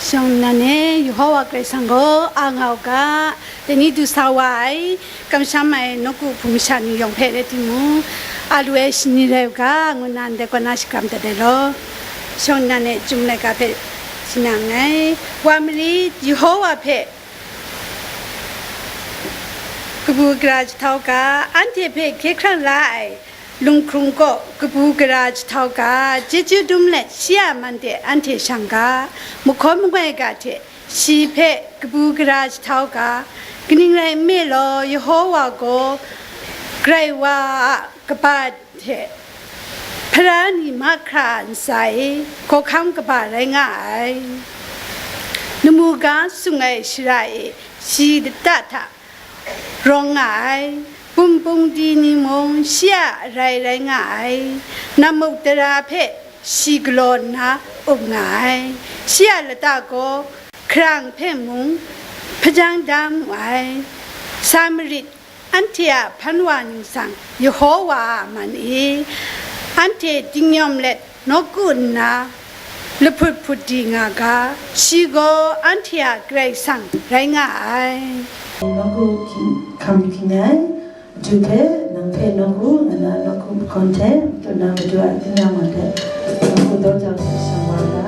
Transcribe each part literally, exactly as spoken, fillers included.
Shawng nnan e, Yehowa Karai Kasang gaw a nga u ga, dai ni du sa wa ai, kamsham ai nawku hpung masha ni yawng hpe rai timung, a lu ai shani rai u ga, ngu nna ndai kaw na shakram dat ai law. Shawng nnan e, Chyum laika hpe sinang ai, wa marit, Yehowa hpe kabu gara jahtau ga, anhte hpe hkye hkrang la ai, Lunghkrung kaw kabu gara jahtau ga, chyeju dum let shi a man de anhte shang ga, mahkawn mangwai ga hte shi hpe kabu gara jahtau ga, kaning rai nme law, Yehowa gaw Karai Wa a kaba hte hpara ni mahkra a ntsa e hkawhkam kaba rai nga ai. Namu ga sung ai shara e shi lata hta rawng nga ai, bum bungdi ni mung shi a arai rai nga ai, namuk tara hpe shi galaw nna up nga ai, shi a lata gaw hkarang hpe mung hpajang da mu ai. Sa marit, anhte a hpan wa ningsang Yehowa a man e, anhte dingnyawm let, nawku nna lahput hput di nga ga, shi gaw anhte a Karai Kasang rai nga ai. Nawku hkam hkying ai, Madu hpe, nang hpe nawku, nga na nawku makon hte, madu na madu a tinang wa hte, nawku daw jau hte shang wa ga.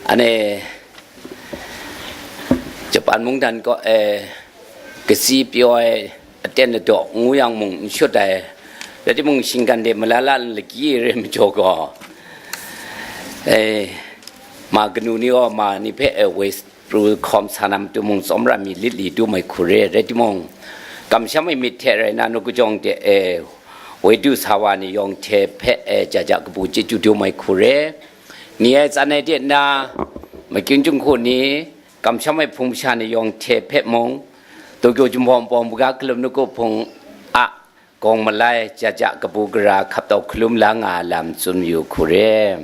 Ane, Japan mungdan kaw e, kasi pyaw ai, ten ladaw ngu yang mung n shut ai, rai timung, shinggan de malala lagyi re majaw gaw, eh, ma kanu ni gaw ma ni hpe, eh, woi pru hkawm sa na matu mung tsawmra mi lit li dum ai hku re, rai timung, kamsham ai myit hte rai na, nu kajawng de, eh, woi du sa wa ni yawng hte hpe, eh, ja ja kabu chyeju dum ai hku re, ni ai tsan ai de na, makying jinghku ni, kamsham ai hpung masha ni yawng hte hpe mung, Tokyo Jinghpaw Wunpawng Buga Hkalum Nawku Hpung a gawng malai, ja ja kabu gara hkap tau hkalum la nga ai lam tsun yu hku re.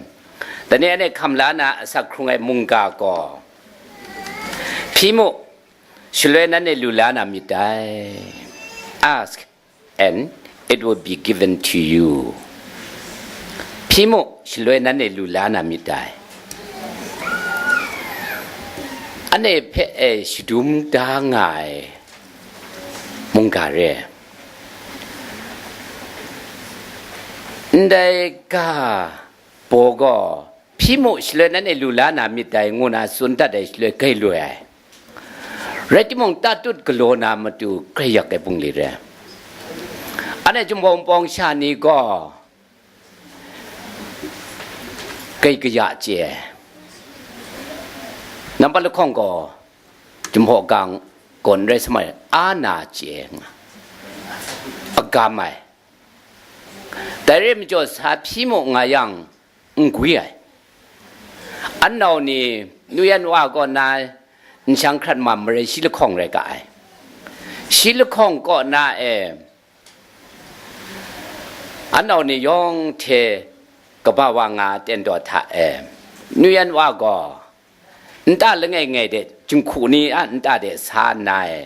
Dai ni anhte hkam la na asak hkrung ai mungga gaw, hpyi mu, shaloi nanhte lu la na myit dai. Ask, and it will be given to you. Hpyi mu, shaloi nanhte lu la na myit dai. Anhte hpe e shadum da nga ai mungga re. Ndai ga baw gaw, hpyi mu, shaloi nanhte lu la na myit dai, ngu na tsun dat ai shaloi grai loi ai. Rai timung, tatut galaw na matu grai yak ai bungli re. Anhte Jinghpaw Wunpawng sha ni gaw grai kaya chye ai. Nampat lahkawng gaw Jinghpaw Wunpawng gawn rai sa mai, a na chye ai nga, agam ai. Dai re majaw, sa hpyi mu nga yang, n gwi ai. Anau ni, nu yan wa kaw na, nshang hkrat ma marai shi lahkawng rai ga ai. Shi lahkawng kaw na e, anau ni yawng hte kaba wa nga ten daw hta e, nu yan wa gaw, nta langai ngai de, jinghku ni a nta de sa nna e,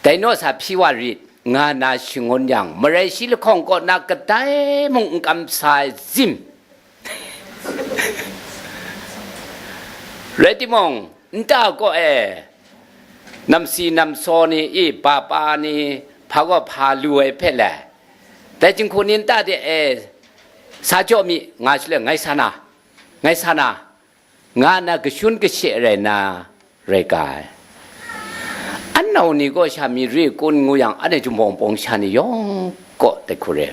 dai naw sa hpyi wa rit, nga na shangun yang, marai shi lahkawng kaw na kadai mung n kam sa ai zim. Rai timung, nta kaw e, namsi namsaw ni, i, ba pa ni, hpa gaw hpa lu ai hpe le, dai jinghku ni nta de e, sa jaw mi, nga shaloi, ngai sa na, ngai sa na, nga na kashun kashe rai na, rai ga ai. Anau ni gaw sha mi re kun ngu yang, anhte Jinghpaw Wunpawng sha ni yawng kaw dai hku re.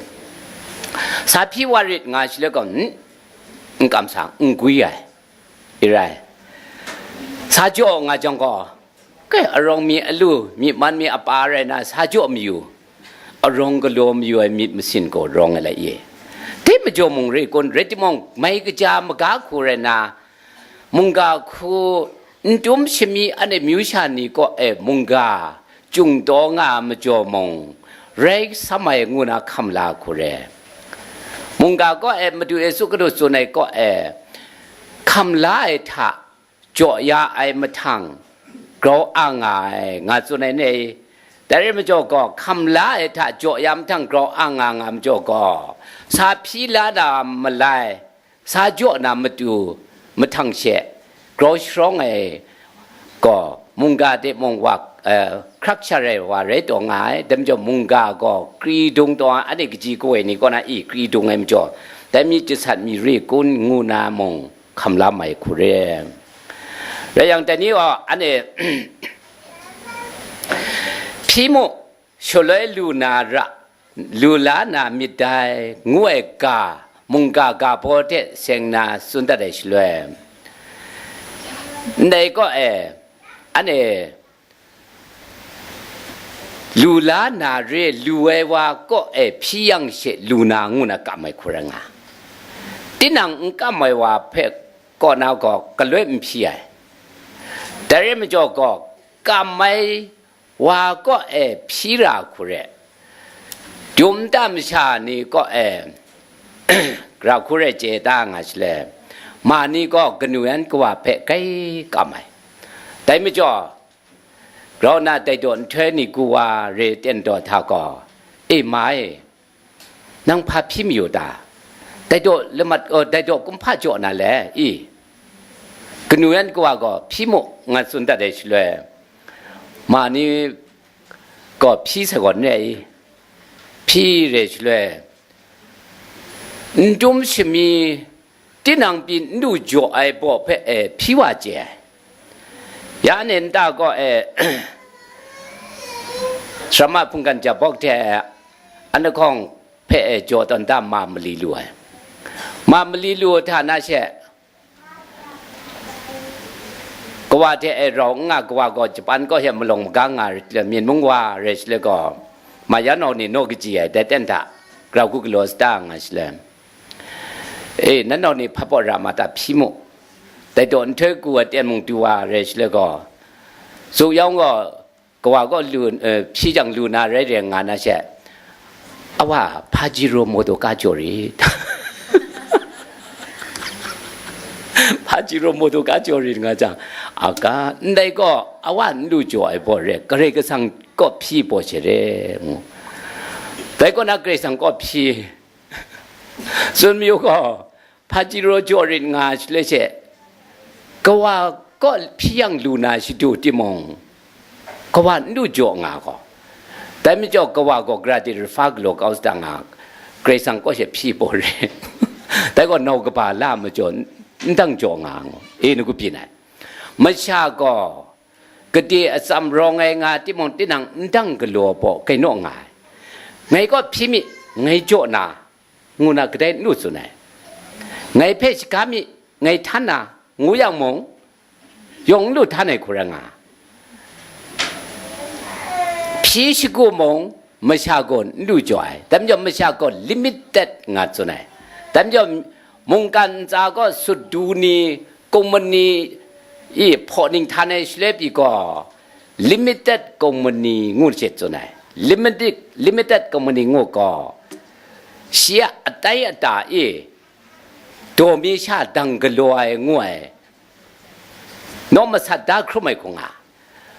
Sa hpyi wa rit nga shaloi gaw, n, n kam sa, n gwi ai, i rai. Sa jaw nga jang gaw, kai arawng mi alu, myi man mi apa rai na, sa jaw mayu, arawng galaw mayu ai myit masin gaw rawng ai lai e. Dai majaw mung re kun, rai timung, mai kaja maga hku rai na, mungga hku n tum shami anhte myu sha ni kaw e mungga, chyung taw nga ai majaw mung, rai sam ai ngu na hkam la hku re. Mungga kaw e Madu Yesu Hkristu tsun ai kaw e, hkam la ai hta jaw ya ai mahtang, grau ang nga ai, nga tsun ai ni? Dai rai majaw gaw, hkam la ai hta jaw ya mahtang grau ang nga nga majaw gaw, sa hpyi la na malai, sa jaw na matu mahtang she grau sharawng ai gaw, mungga de mung wa, eh, hkrak sha rai wa rai taw nga ai. Dai majaw mungga gaw kri dung taw ai, anhte kaji kawoi ni kaw na i kri dung ai majaw, dai mi jasat mi re kun ngu na mung hkam la mai hku re. Rai yang, dai ni gaw anhte hpyi mu, shaloi lu na ra, lu la na myit dai, ngu ai ga, mungga ga baw hte seng na tsun dat ai shaloi, ndai kaw e, anhte lu la na re, lu ai wa kaw e hpyi yang she lu na, ngu na kam ai hku rai nga. Tinang n kam ai wa hpe kaw na gaw galoi n hpyi ai. Dai rai majaw gaw, kam ai wa kaw e hpyi ra hku re, dum nta masha ni kaw e ra hku re chye da nga shaloi, ma ni gaw kanu yan kawa hpe grai kam ai. Dai majaw, grau na dai daw nhtoi ni ku wa re ten daw hta gaw, e ma e, nang hpa hpyi mayu ta? Dai daw lamat, oh, dai daw kumhpa jaw na le i? Kanu yan kawa gaw hpyi mu, nga tsun dat ai shaloi, ma ni gaw hpyi sai gaw n rai i? Hpyi re shaloi, n dum shami, tinang pyi n du jaw ai baw hpe e hpyi wa chye ai. Ya ne nta gaw e, Sarama hpunggan jabawk hte anahkawng hpe e jaw tawn da ma mali lu ai. Ma mali lu hta na she, kawa hte e rau n nga kawa gaw Japan kaw hte malawng magang nga rai shaloi, myin mung wa rai shaloi gaw, ma ya nau ni naw kaji ai, dai ten hta grau hku galaw sata nga shaloi, e, nan nau ni hpa pawt ra ma ta hpyi mu, dai daw nhtoi ku ai ten mung du wa rai shaloi gaw, zu yawng gaw, kawa gaw lu, eh, hpyi jang lu na rai rai nga na she, awa, Pajero motor ka jaw rit. Pajero motor ka jaw rit nga jang, a ga, ndai gaw, awa n lu jaw ai baw re, Karai Kasang kaw hpyi baw she re, ngu. Dai kaw na Karai Kasang kaw hpyi. Tsun mayu gaw, Pajero jaw rit nga shaloi she, kawa kaw hpyi yang lu na shadu timung, kawa n lu jaw nga gaw, dai majaw kawa gaw gara de rahpa galaw kau sata nga, Karai Kasang kaw she hpyi baw re. Dai gaw nau kaba la majaw n dang jaw nga ngu, e, ngu byin ai. Masha gaw, gade atsam rawng ai nga timung, tinang n dang galaw baw kainaw nga ai. Ngai kaw hpyi mi, ngai jaw na, ngu na kadai n lu tsun ai. Ngai hpe shaga mi, ngai htan na, ngu yang mung, yawng n lu htan ai hku rai nga. Hpyi shagu mung, masha gaw n lu jaw ai. Dai majaw masha gaw limited nga tsun ai. Dai majaw mungkan ntsa gaw sut du ni, kungmani i hpaw ning htan ai shaloi pyi gaw, limited kungmani ngu she tsun ai. Limited, limited kungmani ngu gaw, shi a atai ata i daw mi sha dang galaw ai ngu ai, naw masat da hkrum ai hku nga.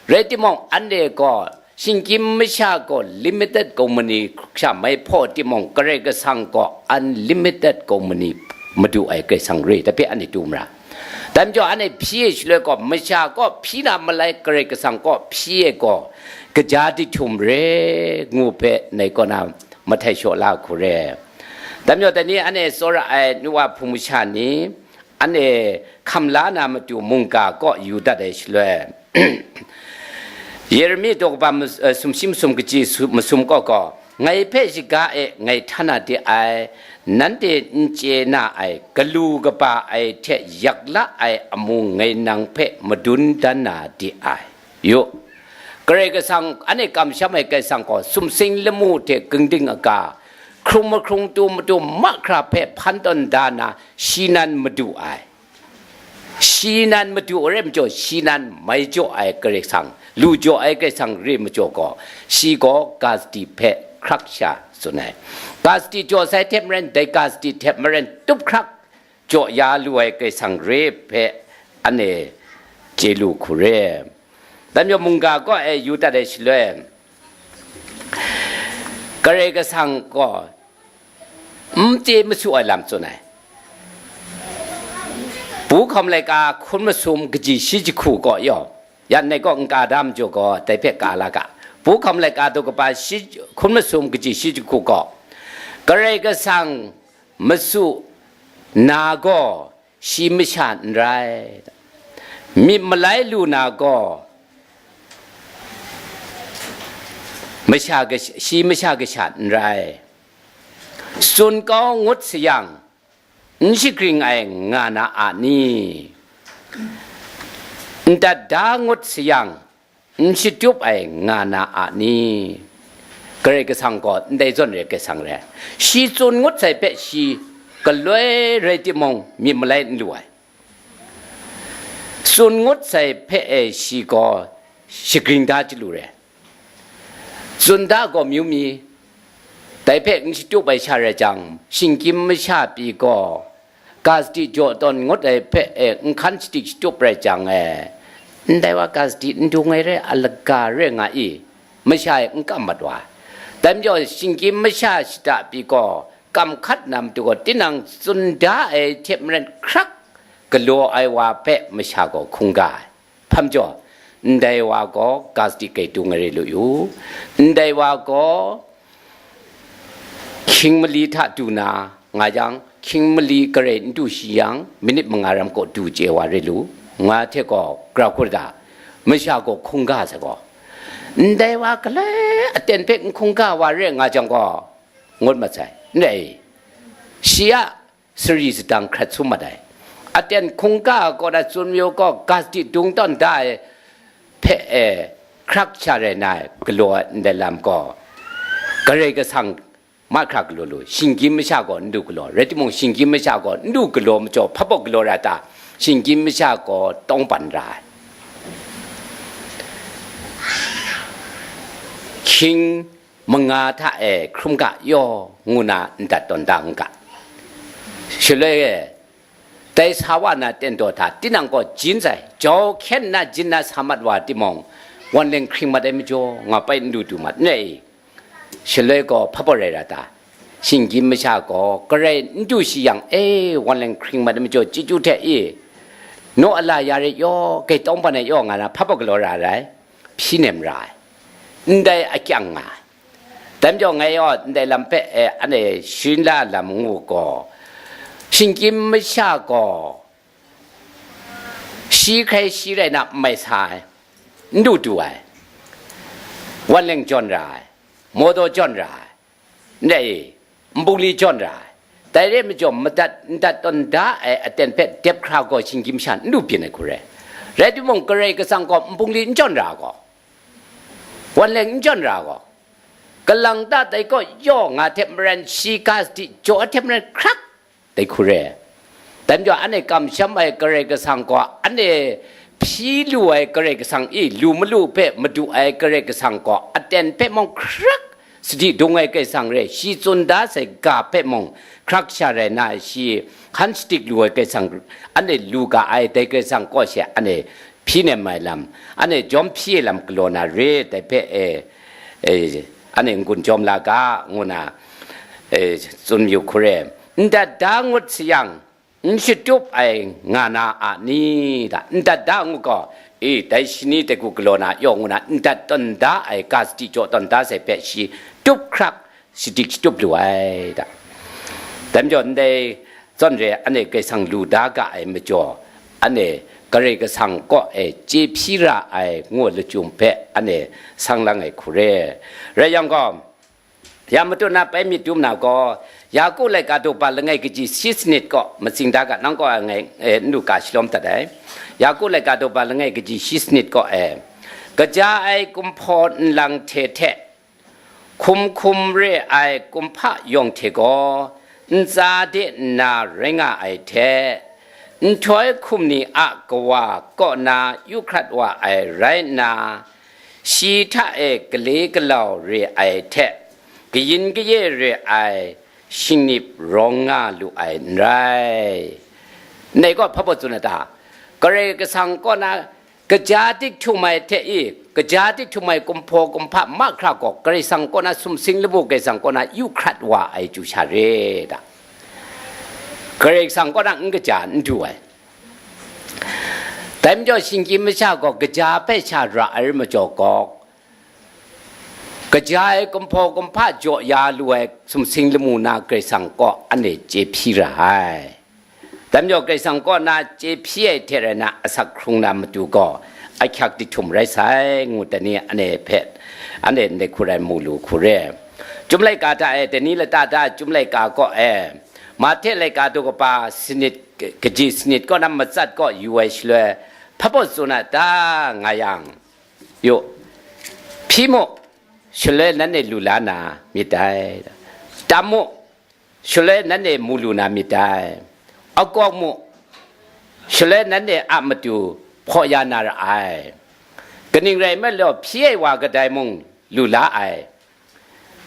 Rai timung, anhte gaw shinggyim masha gaw limited company sha mai hpaw timung, Karai Kasang gaw unlimited company madu ai Karai Kasang re, dai hpe anhte du mara. Dai majaw, anhte hpyi ai shaloi gaw, masha gaw hpyi na malai, Karai Kasang gaw hpyi ai gaw, kaja dihtum re, ngu hpe nai kaw na mahtai shaw la hku re. Dai majaw, dai ni anhte tsawra ai nu wa hpung masha ni, anhte hkam la na matu mungga kaw yu dat ai shaloi, Yeremi daw kaba mas-, eh, sumshi masum kaji su-, masum kaw gaw, ngai hpe shaga e ngai htan na de ai, nanhte n chye na ai, galu kaba ai hte yak la ai amu ngai nang hpe madun dan na de ai. Yu, Karai Kasang, anhte kamsham ai Karai Kasang gaw, sumsing lamu hte ginding aga, hkrung mahkrung tu matu mahkra hpe hpan tawn da na, shi nan madu ai. Shi nan madu ai rai majaw, shi nan mai jaw ai Karai Kasang, lu jaw ai Karai Kasang re majaw gaw, shi gaw Gazdi hpe hkrak sha tsun ai. Gazdi jaw sai hte maren, dai Gazdi hte maren tup hkrak jaw ya lu ai Karai Kasang re hpe anhte chye lu hku re. Dai majaw mungga kaw e yu dat ai shaloi, Karai Kasang gaw n chye masu ai lam tsun ai. Pu hkawm laika hkun masum kaji shi jahku gaw yaw, yan nai kaw n ka da majaw gaw, dai hpe ka la ga. Pu hkawm laika daw kaba shi, hkun masum kaji shi jahku gaw, Karai Kasang masu na gaw shi masha n rai, myit malai lu na gaw masha kash-, shi masha kasha n rai. Tsun kau ngut sayang, n shagring ai nga na a ni? N dat da ngut sayang, n shatup ai nga na a ni? Karai Kasang gaw ndai zawn re Karai Kasang re. Shi tsun ngut sai hpe shi galoi rai timung, myit malai n lu ai. Tsun ngut sai hpe e shi gaw shagring da chyalu re. Tsun da gaw amyu mi, dai hpe n shatup ai sha rai jang, shinggyim masha pyi gaw, Gazdi jaw tawn ngut ai hpe e n hkan shadik shatup rai jang e, ndai wa Gazdi n dung ai re, a laga re nga i, masha e n kam mat wa. Dai majaw, shinggyim masha shada pyi gaw, kam hkat na matu gaw, tinang tsun da ai hte maren hkrak galaw ai wa hpe masha gaw hkungga ai. Hpa majaw, ndai wa gaw Gazdi gai dung ai re lu yu, ndai wa gaw hkying mali hta du na nga yang, hkying mali garai n du shi yang, minit manga ram kaw du chye wa re lu, nga hte gaw grau hkru da, masha gaw hkungga sai gaw, Ndai wa galoi aten hpe n hkungga wa re nga jang gaw, ngut mat sai, n rai? Shi a sari sadang hkrat sum mat ai. Aten hkungga kaw na tsun mayu gaw, ga sadi dung tawn da ai hpe e hkrak sha rai na ai galaw ai ndai lam gaw, Karai Kasang mahkra galaw lu, shinggyim masha gaw n du galaw, rai timung, shinggyim masha gaw n du galaw majaw, hpa baw galaw ra ta? Shinggyim masha gaw tawngban ra ai. Hkying manga hta e hkrum ga yaw ngu na ndat tawn da n ga. Shaloi e, dai sa wa na ten daw hta, tinang gaw jin sai, jau hkyen nna jin na sa mat wa timung, wan leng hkring mat ai majaw, nga pai n du du mat n rai i? Shaloi gaw hpa baw rai ra ta? Shinggyim masha gaw garai n du shi yang, e, wan leng hkring mat ai majaw, chyeju hte i, naw ala ya re yaw, gai tawngban ai yaw nga na hpa baw galaw ra rai? Hpyi nem ra ai, ndai akyang nga ai. Dai majaw ngai gaw ndai lam hpe, e, anhte sharin la lam ngu gaw, shinggyim masha gaw shi hkrai shi rai na n mai sa ai, n du du ai, wan leng jawn ra ai, mawdaw jawn ra ai, ndai e, nbungli jawn ra ai. Dai re majaw, madat ndat tawn da ai aten hpe dep hkra gaw shinggyim masha n du byin ai hku re. Rai timung, Karai Kasang gaw nbungli n jawn ra gaw, wan leng n jawn ra gaw, kalang ta dai kaw yaw nga hte maren, shi ga sadi jaw ai hte maren hkrak dai hku re. Dai majaw, anhte kamsham ai Karai Kasang gaw, anhte hpyi lu ai Karai Kasang i, lu malu hpe madu ai Karai Kasang gaw, aten hpe mung hkrak sadi dung ai Karai Kasang re, shi tsun da sai ga hpe mung hkrak sha rai na, shi hkan shadik lu ai Karai Kasang, anhte lu ga ai dai Karai Kasang kaw she anhte hpyi nem ai lam, anhte jawm hpyi ai lam galaw na re, dai hpe, e, e, anhte n-gun jawm la ga, ngu na, e, tsun yu hku re. Ndat da ngut sayang, n shatup ai nga na a ni da? Ndat da ngut gaw, e, dai shani dai hku galaw na yaw ngu na, ndat tawn da ai, ga sadi jaw tawn da sai hpe shi tup hkrak shadik shatup lu ai da. Dai majaw, ndai zawn re, anhte Karai Kasang lu da ga ai majaw, anhte Karai Kasang kaw e chye hpyi ra ai ngu lachyum hpe anhte sang lang ai hku re. Rai yang gaw, ya matut na pai myit dum na gaw, Yaku laika daw ba langai kaji shi sanit kaw, matsing da ga, nang kaw e ngai, e, n du ga shalawm dat ai. Yaku laika daw ba langai kaji shi sanit kaw e, kaja ai kumhpaw nlang hte hte, hkum hkum re ai kumhpa yawng hte gaw ntsa de nna rai nga ai hte, nhtoi hkum ni a kawa kaw na yu hkrat wa ai rai nna, shi hta e gale galau re ai hte, kayin kaye re ai shingnip rawng nga lu ai n rai. Ndai gaw hpa baw tsun a ta? Karai Kasang kaw na kaja dik htum ai hte i, kaja dik htum ai kumhpaw kumhpa mahkra gaw Karai Kasang kaw na sumsing lamu, Karai Kasang kaw na yu hkrat wa ai chyu sha re da. Karai Kasang kaw na n kaja n du ai. Dai majaw, shinggyim masha gaw kaja hpe sha ra ai rai majaw gaw, kaja ai kumhpaw kumhpa jaw ya lu ai sumsing lamu na Karai Kasang kaw anhte chye hpyi ra ai. Dai majaw, Karai Kasang kaw na chye hpyi ai hte rai na, asak hkrung na matu gaw ahkyak dik htum rai sai, ngu dai ni anhte hpe, anhte ndai hku rai mu lu hku re. Chyum laika hta e, dai ni lata hta Chyum laika kaw e, Mahte laika daw kaba sanit, kaji sanit kaw na matsat kaw yu ai shaloi, hpa baw tsun a ta nga yang, yu, hpyi mu, shaloi nanhte lu la na myit dai. Tam mu, shaloi nanhte mu lu na myit dai. Akawk mu, shaloi nanhte a matu hpaw ya na ra ai. Kaning rai nme law, hpyi ai wa kadai mung lu la ai,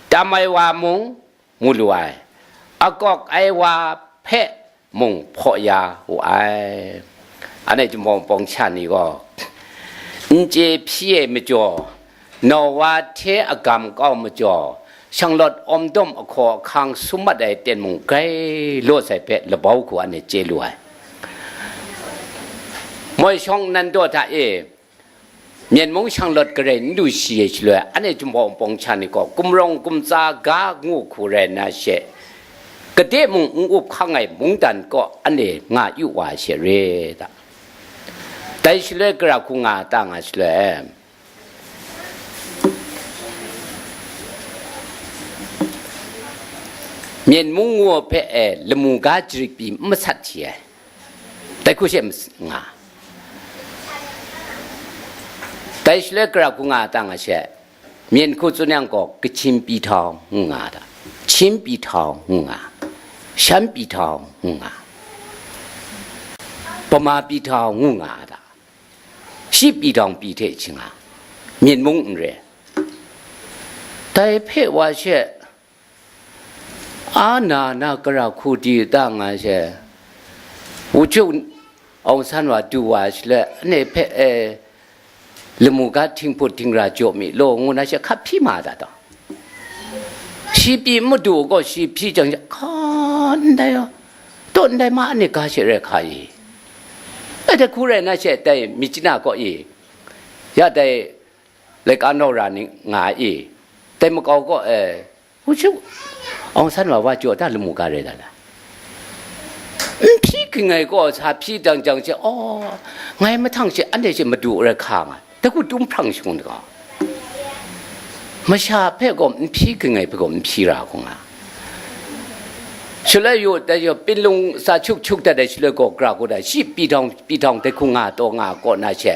tam ai wa mung mu lu ai, akawk ai wa hpe mung hpaw ya wu ai. Anhte Jinghpaw Wunpawng sha ni gaw, n chye hpyi ai majaw, nawa hte agam kau majaw, shanglawt awm dawm ahkaw ahkang sum mat ai ten mung grai law sai hpe labau hku anhte chye lu ai. Moi shawng nan daw hta e, Myen mung shanglawt garai n du shi ai shaloi, anhte Jinghpaw Wunpawng sha ni gaw gumrawng gumtsa ga ngu hku rai na she, kade mung n up hkang ai mungdan kaw anhte nga yu wa ai she re da. Dai shaloi gara hku nga ta nga shaloi, Myen mung ngu hpe e lamu ga jarit pyi n masat hti ai. Dai hku she mas-, nga. Dai shaloi gara hku nga ta nga she, myen hku tsun yang gaw, Kachin pyi htau ngu nga ta, Chin pyi htau ngu nga, Shan pyi htau ngu nga, Bama pyi htau ngu nga ta, shi pyi htau pyi hte hti nga, myen mung n re. Dai hpe wa she, a na na gara hku di da nga she, wuchuk Aung San wa du wa shaloi, ane hpe e lamu ga htinghput htingra jaw mi law, ngu na she hkap hpyi ma da taw. Shi pyi madu gaw shi hpyi jang she, hka ndai, taw ndai ma ane ga she rai hka i? Dai hku rai na she, dai myit chana kaw i, ya dai laika nau ra ni nga i, dai makau kaw e, Wu shu, Aung San wa wa jaw ta lamu ga rai da la? N hpyi ging ai gaw sa hpyi dang jang she, aw, ngai mahtang she, anhte she madu rai hka nga, dai hku tum hprang shangun ga. Masha hpe gaw n hpyi ging ai hpe gaw n hpyi ra hku nga. Shaloi yu, dai yu, pinlung sa chuk chuk dat ai shaloi gaw, gara gaw da, shi pyi htawng, pyi htawng dai hku nga taw nga kaw na she,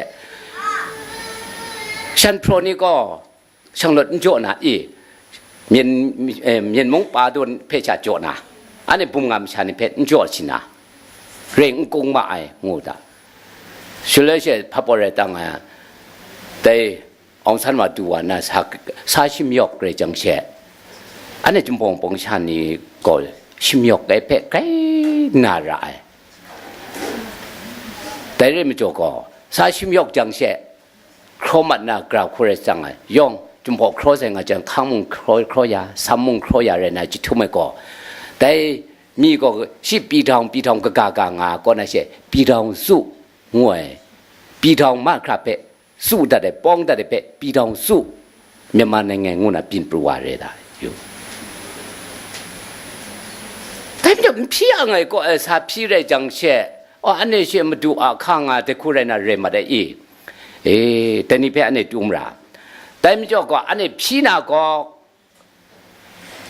shan hpraw ni gaw, shanglawt n jaw na i, myen, eh, myen mung pa daw hpe sha jaw na, anhte bum nga masha ni hpe n jaw shi na, rai n kung ma ai, ngu da. Shaloi she hpa pawt rai tang ai, dai Aung San wa du wa na sa, sa shim yawk rai jang she, anhte Jinghpaw Wunpawng sha ni gaw shim yawk ai hpe grai na ra ai. Dai rai majaw gaw, sa shim yawk jang she, hkraw mat na gara hku rai tsang ai, yawng, Jinghpaw hkraw sai nga jang, hkang mung hkraw, hkraw ya, sam mung hkraw ya rai na jahtum ai gaw, dai mi gaw shi pyi htawng, pyi htawng kaga ga nga kaw na she, pyi htawng su ngu ai, pyi htawng mahkra hpe su dat ai, pawng dat ai hpe pyi htawng su, Myanmar nang ngai ngu na byin pru wa re da yu. Dai majaw n hpyi ang ai kaw ai sa hpyi rai jang she, aw, anhte she madu a hka nga dai hku rai na rai mat ai i? E, dai ni hpe anhte tum ra. Dai majaw gaw, anhte hpyi na gaw,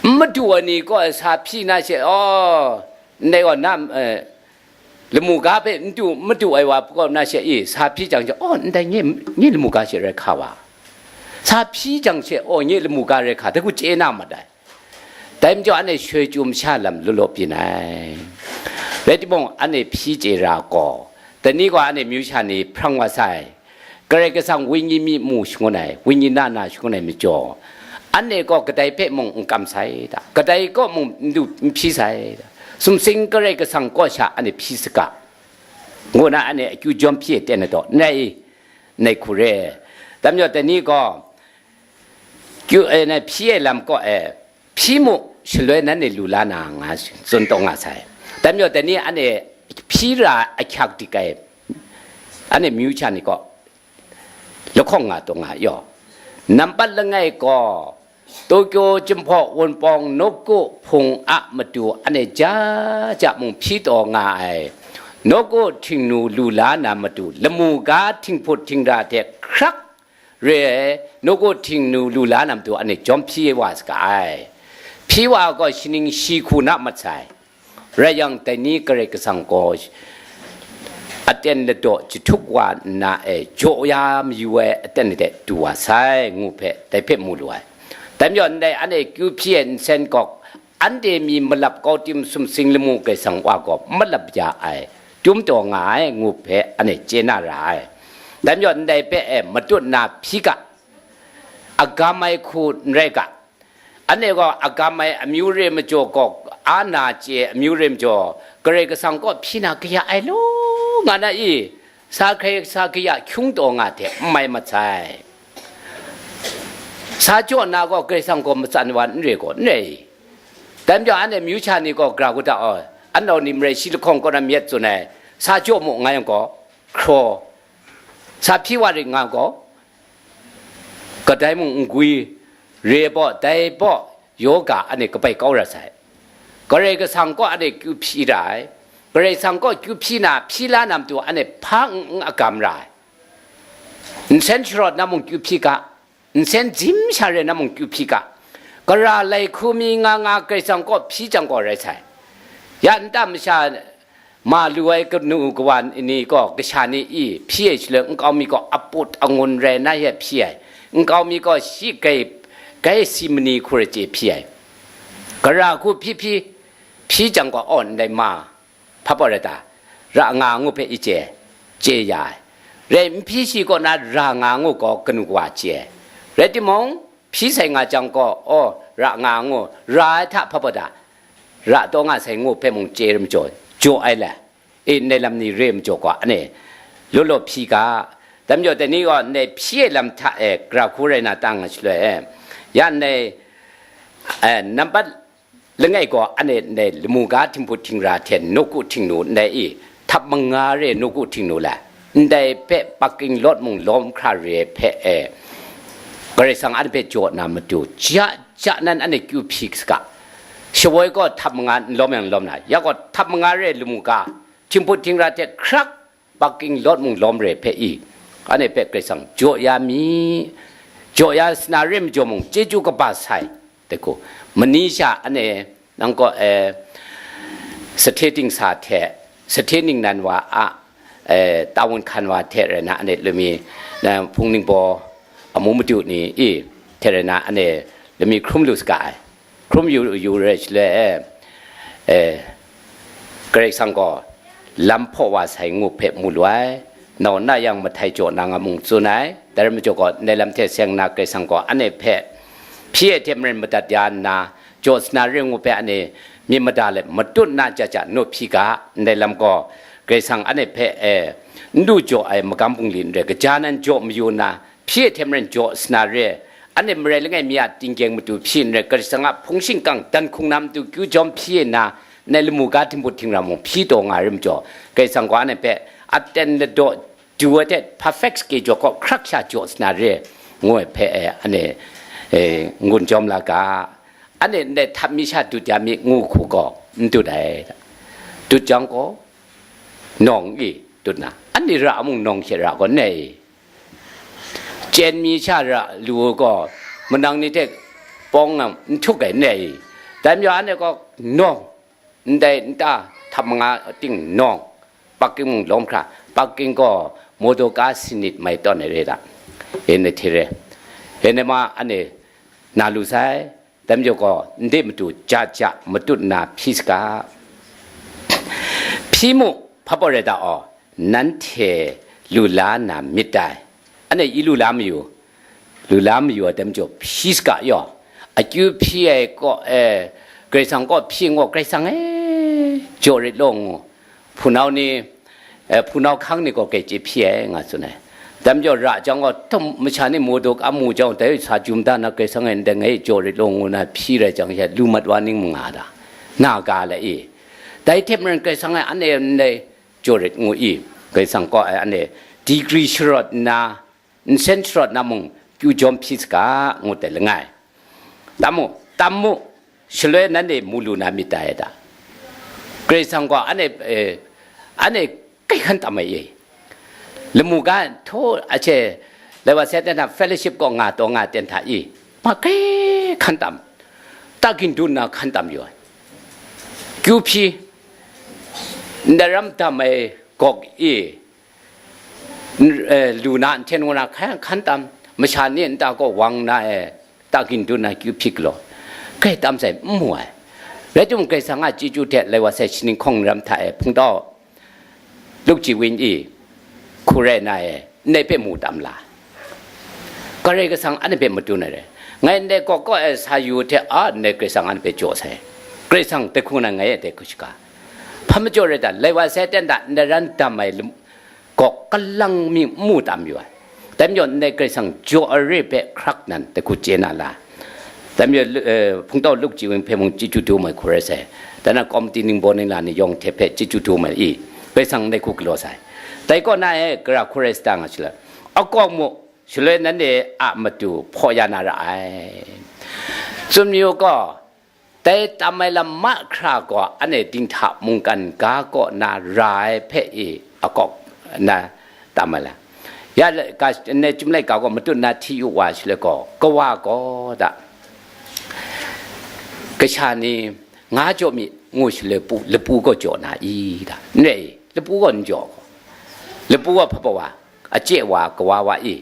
n madu ai ni kaw ai sa hpyi na she, aw, ndai gaw na, eh, lamu ga hpe n du, n madu ai wa kaw na she i, sa hpyi jang she, aw, ndai nye, nye lamu ga she rai hka wa. Sa hpyi jang she, aw, nye lamu ga rai hka, dai hku chye na mat ai. Dai majaw, anhte shoi chyu masha lam law law byin ai. Rai timung, anhte hpyi chye ra gaw, dai ni gaw anhte myu sha ni hprang wa sai. Karai Kasang wenyi mi mu shangun ai, wenyi na na shangun ai majaw, anhte gaw kadai hpe mung n kam sai da, kadai kaw mung n du, n hpyi sai da, sumsing Karai Kasang kaw sha anhte hpyi saga, ngu na anhte akyu jawm hpyi ai ten na taw, ndai, ndai hku re. Dai majaw, dai ni gaw, kyu, eh, na hpyi ai lam kaw e, hpyi mu, shaloi nanhte lu la na nga tsun taw nga sai. Dai majaw, dai ni anhte hpyi ra ahkyak dik ai, anhte myu sha ni kaw lahkawng nga taw nga yaw. Nampat langai gaw, Tokyo Jinghpaw Wunpawng nawku hpung a matu anhte ja ja mung hpyi taw nga ai, nawku htingnu lu la na matu, lamu ga htinghput htingra hte hkrak re ai, nawku htingnu lu la na matu anhte jawm hpyi wa saga ai. Hpyi wa gaw, shaning shi hku na mat sai. Rai yang, dai ni Karai Kasang gaw aten ladaw jahtuk wa nna e, jaw ya mayu ai aten hte du wa sai, ngu hpe dai hpe mu lu ai. Dai majaw, ndai anhte kyu hpyi ai nsen gaw, anhte mi malap kau tim sumsing lamu Karai Kasang wa gaw malap ya ai, tum taw nga ai, ngu hpe anhte chye na ra ai. Dai majaw, ndai hpe e matut na hpyi ga, agam ai hku n rai ga, anhte gaw agam ai amyu re majaw gaw, a na chye ai amyu re majaw, Karai Kasang kaw hpyi na kaya ai law nga na i? Sa hkrai sa kaya hkyung taw nga hte n mai mat sai. Sa jaw na gaw Karai Kasang gaw matsan wa n re gaw, n rai i? Dai majaw, anhte myu sha ni gaw gara hku da, aw, anau ni marai shi lahkawng kaw na myit tsun ai, sa jaw mu nga yang gaw, hkraw, sa hpyi wa rit nga gaw, kadai mung n gwi, re baw, dai baw, yoga anhte kabai kau ra sai. Karai Kasang kaw anhte kyu hpyi ra ai. Karai Kasang kaw kyu hpyi na, hpyi la na matu anhte hpa n, n agam ra ai. Nsen sharawt na mung kyu hpyi ga, nsen zim sha re na mung kyu hpyi ga, Gara lai hku mi nga nga Karai Kasang kaw hpyi jang gaw rai sai. Ya nta masha ma lu ai kanu kawa ni gaw, kasha ni i hpyi ai shaloi nkau mi gaw aput angun rai na ye hpyi ai, nkau mi gaw shi gai, gai si mani hku rai chye hpyi ai. Gara hku hpyi hpyi, hpyi jang gaw, aw, ndai ma, hpa pawt rai ta, ra nga ngu hpe i chye, chye ya ai. Rai npyi shi kaw na ra nga ngu gaw kanu kawa chye ai. Rai timung, hpyi sai nga jang gaw, aw, ra nga ngu, ra ai hta hpa pawt ta, ra taw nga sai ngu hpe mung chye rai majaw, jaw ai le, e, ndai lam ni re majaw gaw, ane, law law hpyi ga, dai majaw dai ni gaw ndai hpyi ai lam hta e, gara hku rai na ta nga shaloi e, ya ndai, e, nambat langai gaw, ane, ndai lamu ga htinghput htingra hte nawku htingnu ndai i, htap manga re nawku htingnu la, ndai hpe parking lot mung lawm hkra re hpe e, Karai Kasang ane hpe jaw na matu, ja ja nan ane kyu hpyi saga. Shawoi gaw htap manga n lawm yang lawm na, ya gaw htap manga re lamu ga, htinghput htingra hte hkrak, parking lot mung lawm re hpe i, ane hpe Karai Kasang jaw ya mi, jaw ya sana re majaw mung, chyeju kaba sai, dai hku, mani sha ane, nang kaw, e, sahte dingsa hte, sahte ningnan wa a, e, tawun hkan wa hte rai na, ane lumi, na, hpung ningbaw, amu madu ni i, hte rai na, ane lumi hkrum lu saga ai. Hkrum yu, yu rai shaloi e, e, Karai Kasang gaw lam hpaw wa sai ngu hpe mu lu ai, nau na yang mahtai jaw na nga mung tsun ai, dai rai majaw gaw, ndai lam hte seng na Karai Kasang gaw ane hpe hpyi ai hte maren madat ya nna, jaw sana re ngu hpe ane myit mada let matut na ja ja naw hpyi ga, ndai lam gaw Karai Kasang ane hpe e, n du jaw ai magam bungli n rai, kaja nan jaw mayu nna, hpyi ai hte maren jaw sana re, ane marai langai mi a tinggyeng matu hpyi n rai, Karai Kasang a hpung shingkang dan hkung na matu kyu jawm hpyi na, nai lamu ga htinghput htingra mung hpyi taw nga ai rai majaw, Karai Kasang gaw ane hpe aten ladaw du ai hte perfect schedule kaw hkrak sha jaw sana re, ngu ai hpe e, ane, e, n-gun jawm la ga, ane ndai htap mi sha dut ya mi ngu hku gaw n dut ai. Dut jang gaw, nawng i dut na, ane ra mung nawng hte ra gaw nai i, chyen mi sha ra lu gaw, manang ni hte pawng nga n htuk ai nai i, dai majaw ane gaw nawng, ndai nta htap manga ting nawng, parking mung lawm hkra, parking gaw motor ka sanit mai tawn ai re da, e, nai hte re, e, nai ma ane na lu sai, dai majaw gaw, ndai matu ja ja matut na hpyi saga. Hpyi mu, hpa pawt rai ta aw, nanhte lu la na myit dai. Ane i lu la mayu, lu la mayu ai dai majaw hpyi saga yaw, akyu hpyi ai kaw, e, Karai Kasang kaw hpyi ngu, Karai Kasang e, jaw rit law ngu, hpunau ni, e, hpunau hkang ni gaw grai chye hpyi ai, nga tsun ai. Dai majaw ra jang gaw, htum masha ni mu duk a mu jang, dai sa jum da na, Karai Kasang e ndai ngai jaw rit law ngu na hpyi rai jang, ya lu mat wa ning manga da, na ga la i. Dai hte maren Karai Kasang e ane ndai jaw rit ngu i, Karai Kasang kaw e ane degree sharawt nna, nsen sharawt na mung kyu jawm hpyi saga, ngu dai langai. Tam mu, tam mu, shaloi nanhte mu lu na myit dai da. Karai Kasang gaw ane, e, ane kai hkan tam ai e. Lamu ga htaw a hte, lai wa sai ten hta fellowship gaw nga taw nga ten hta i, ma kai hkan tam, ta ging dun na hkan tam yu ai. Kyu hpyi, ndaram dam ai gawk i, n-, e, lu na nhten ngu na hkan, hkan tam, masha ni nta gaw wang na e, ta ging dun na kyu hpyi galaw, grai tam sai n mu ai. Rai timung, Karai Kasang a chyeju hte lai wa sai shaning hkawng ram hta e hpungtau Luk Ji Win i hku rai na e, ndai hpe mu tam la. Karai Kasang anhte hpe madun ai re. Ngai ndai kaw kaw e sa yu hte a ndai Karai Kasang anhte hpe jaw sai. Karai Kasang dai hku na ngai e dai hku shaga. Hpa majaw rai ta, lai wa sai ten hta ndaran dam ai lam-, gaw kalang mi n mu tam yu ai. Dai majaw ndai Karai Kasang jaw ai re hpe hkrak nan dai hku chye na la. Dai majaw, eh, hpungtau Luk Ji Win hpe mung chyeju dum ai hku rai sai. Dai na komiti ningbaw ningla ni yawng hte hpe chyeju dum ai i, Karai Kasang ndai hku galaw sai. Dai kaw na e gara hku rai sa ta nga shaloi, akawng mu, shaloi nanhte a matu hpaw ya na ra ai. Tsun mayu gaw, dai tam ai lam mahkra gaw, anhte dinghta mungkan ga kaw na ra ai hpe i akawk na tam ai lam. Ya, ga, ndai Chyum laika gaw matut na hti yu wa shaloi gaw, kawa gaw da, Kasha ni, nga jaw mi, ngu shaloi pu, lapu gaw jaw na i da? N rai i, lapu gaw n jaw gaw. Lapu gaw hpa baw wa, a chye wa, kawa wa i,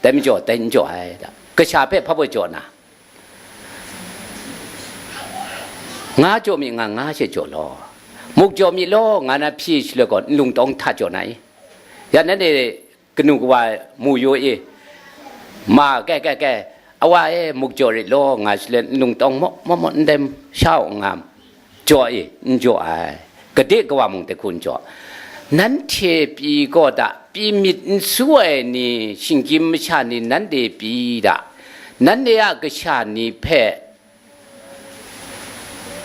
dai majaw dai n jaw ai da. Kasha hpe hpa baw jaw na? Nga jaw mi nga, nga she jaw law. Muk jaw mi law, nga na hpyi shaloi gaw, nlung tawng hta jaw na i? Ya nanhte kanu kawa mu yu i, ma, kai, kai, kai, awa e, muk jaw rit law, nga shaloi nlung tawng maw, maw, maw, ndai sha u nga, jaw i, n jaw ai. Gade kawa mung dai hku n jaw. Nanhte pyi kaw da, pyi myit n su ai ni, shinggyim masha ni, nanhte pyi da, nanhte a kasha ni hpe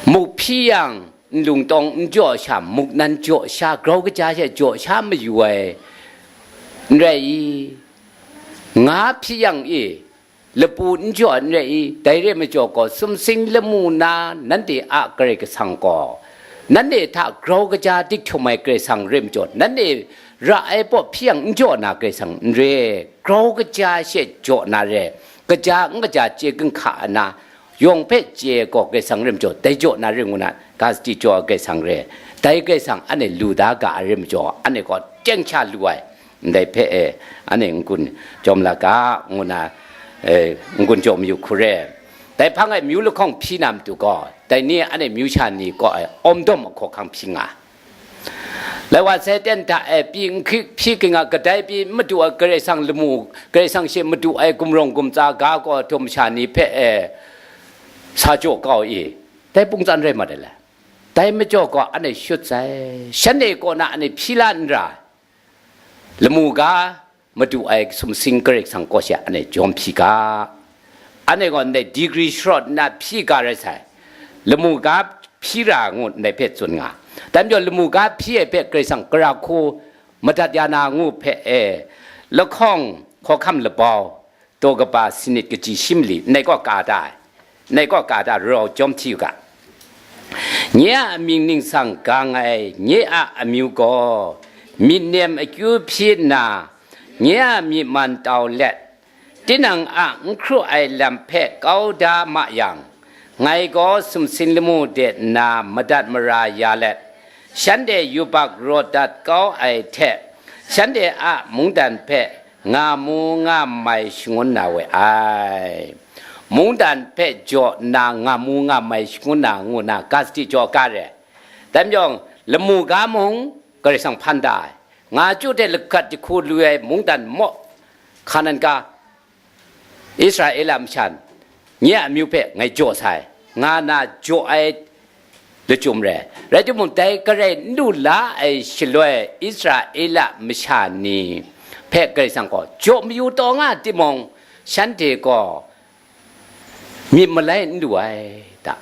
muk hpyi yang, nlung tawng n jaw sha, muk nan jaw sha, grau kaja she jaw sha mayu ai, n rai i? Nga hpyi yang i, lapu n jaw n rai i? Dai re majaw gaw, sumsing lamu na nanhte a Karai Kasang gaw, nanhte hta grau kaja dik htum ai Karai Kasang re majaw, nanhte ra ai pawt hpyi yang n jaw na Karai Kasang n re, grau kaja she jaw na re, kaja n kaja chye gun hka na, yawng hpe chye gaw Karai Kasang re majaw, dai jaw na re ngu na, ga sadi jaw ai Karai Kasang re, dai Karai Kasang anhte lu da ga ai re majaw, anhte gaw teng sha lu ai, ndai hpe e, anhte n-gun jawm la ga, ngu na, e, n-gun jaw mayu hku re. Dai hpang e myu lahkawng hpyi na matu gaw, dai ni anhte myu sha ni kaw e, awmdawm ahkaw hkang hpyi nga. Lai wa sai ten hta e, pyi n hkri hpyi hkring a, kadai pyi n madu ai Karai Kasang lamu, Karai Kasang she madu ai gumrawng gumtsa ga gaw htum sha ni hpe e, sa jaw kau i, dai pungtsan rai mat ai le. Dai majaw gaw anhte shut sai, shanhte kaw na anhte hpyi la n ra, lamu ga madu ai sumsing Karai Kasang kaw she anhte jawm hpyi ga, anhte gaw ndai degree sharawt nna hpyi ga rai sai, lamu ga hpyi ra ngu ndai hpe tsun nga. Dai majaw lamu ga hpyi ai hpe Karai Kasang gara hku madat ya na ngu hpe e, lahkawng hkawhkam labau, daw kaba sanit kaji shi mali, ndai kaw ka da ai, ndai kaw ka da rau jawm hti u ga. Nye a amying ningsang gang ai nye a amyu gaw, myit nem akyu hpyi nna, nye a myi man tau let, tinang a n hkru ai lam hpe kau da ma yang, ngai gaw sumsing lamu de nna madat mara ya let, shanhte yubak raw dat kau ai hte, shanhte a mungdan hpe nga mu nga mai shangun na we ai. Mungdan hpe jaw nna nga mu nga mai shangun na ngu na ga sadi jaw ga re. Dai majaw, lamu ga mung Karai Kasang hpan da ai, nga chyu hte lagat jahku lu ai mungdan maw, Hkanan ga, Israela masha, nye a amyu hpe ngai jaw sai, nga na jaw ai lachyum re. Rai timung, dai garai n lu la ai shaloi, Israela masha ni hpe Karai Kasang gaw jaw mayu taw nga timung, shanhte gaw myit malai n lu ai ta?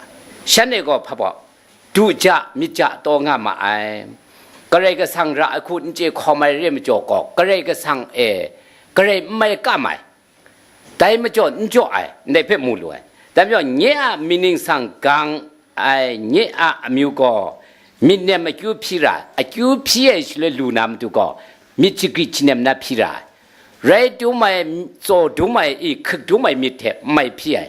Shanhte gaw hpa baw, du ja, myit ja taw nga ma ai. Karai Kasang ra ai hku n chye hkawm ai re majaw gaw, Karai Kasang e garai n mai kam ai. Dai majaw n jaw ai, ndai hpe mu lu ai. Dai majaw, nye a myi ningsang gang ai nye a amyu gaw, myit nem akyu hpyi ra, akyu hpyi ai shaloi lu na matu gaw, myit shagri shanem na hpyi ra ai. Rai dum ai, tsaw dum ai, i hkrik dum ai myit hte n mai hpyi ai.